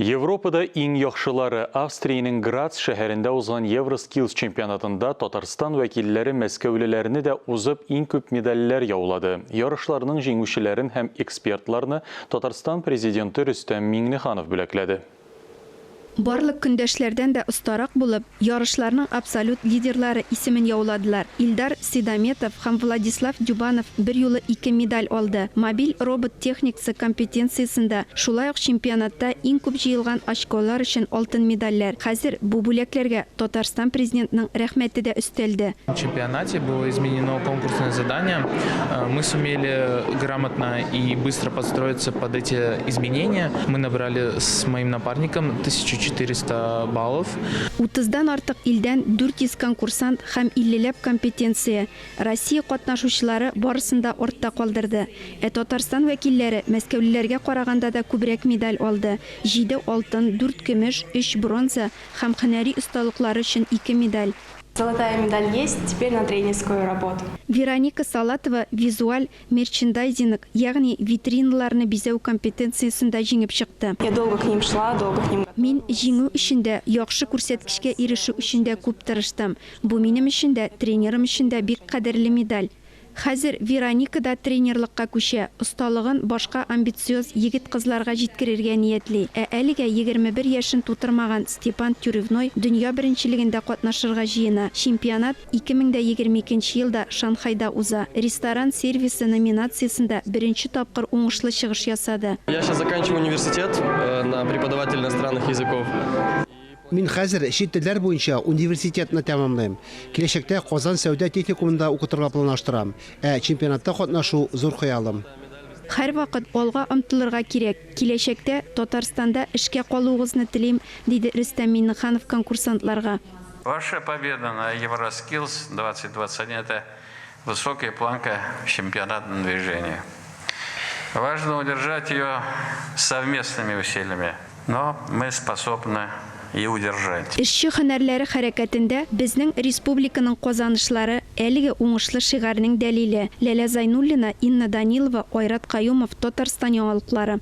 Европада иң яхшылары, Австриянең Грац шәһәрендә узган ЕвроСкиллс чемпионатында Татарстан вәкилләре мәскәүлеләрне дә узып иң күп медальләр яулады. Ярышларның җиңүчеләрен һәм экспертларны Татарстан Президенты Рөстәм Миңнеханов бүләкләде. Барлык көндәшләрдән дә остарак булып, ярышларның абсолют лидерлары исемен яуладылар. Илдар Сидаметов һәм Владислав Дюбанов берьюлы ике медаль алды. Мобиль робот техникасы компетенциясендә, шулай ук чемпионатта иң күп җыелган очколар өчен алтын медальләр. Хәзер бу бүләкләргә Татарстан Президентының рәхмәте дә өстәлде. В чемпионате было изменено конкурсное задание. Мы сумели грамотно и быстро подстроиться под эти изменения. Мы набрали с моим напарником 1400 баллов. Утыздан артык илдән 400 конкурсант һәм иллеләп компетенция Россия катнашучылары барысын да артта калдырды. Ә Татарстан вәкилләре мәскәүлеләргә караганда да күбрәк медаль алды, җиде алтын, дүрт көмеш, өч бронза һәм һөнәри осталыклары өчен ике медаль. Золотая медаль есть, теперь на тренерскую работу. Вероника Салатова визуаль мерчендайзинг, ягъни витриналарны бизәү компетенциясендә җиңеп чыкты. Я долго к ним шла, долго к ним Мин җиңү өчен дә, яхшы күрсәткечкә ирешү өчен дә күп тырыштым. Бу минем өчен дә, тренерым өчен дә бик кадерле медаль. Хәзер Вероника да тренерлыкка күчә, осталыгын башка амбициоз егет-кызларга җиткерергә ниятли. Ә әлегә 21 яшен тутырмаган Степан Тюревной дөнья беренчелегендә катнашырга җыена. Чемпионат 2022 нче елда Шанхайда уза. Ресторан сервисы номинациясендә беренче тапкыр уңышлы чыгыш ясады. Я сейчас заканчиваю университет на преподавателя иностранных языков. Мин хәзер чит телләр буенча университетны тәмамлыйм. Киләчәктә Казан сәүдә техникумында укытырга планлаштырам. Ә чемпионатта катнашу, зур хыялым. Һәрвакыт алга омтылырга кирәк. Киләчәктә Татарстанда эшкә калуыгызны телим, диде Рөстәм Миңнеханов конкурсантларга. Ваша победа на Евроскиллс 2021 это высокая планка в чемпионатном движении. Важно удержать ее совместными усилиями, но мы способны и удержать. Эшче һөнәрләре хәрәкәтендә безнең республиканың казанышлары, әлеге уңышлы шигарьнең дәлиле. Ләлә Зайнуллина, Инна Данилова, Айрат Каюмов, Татарстан яңалыклары.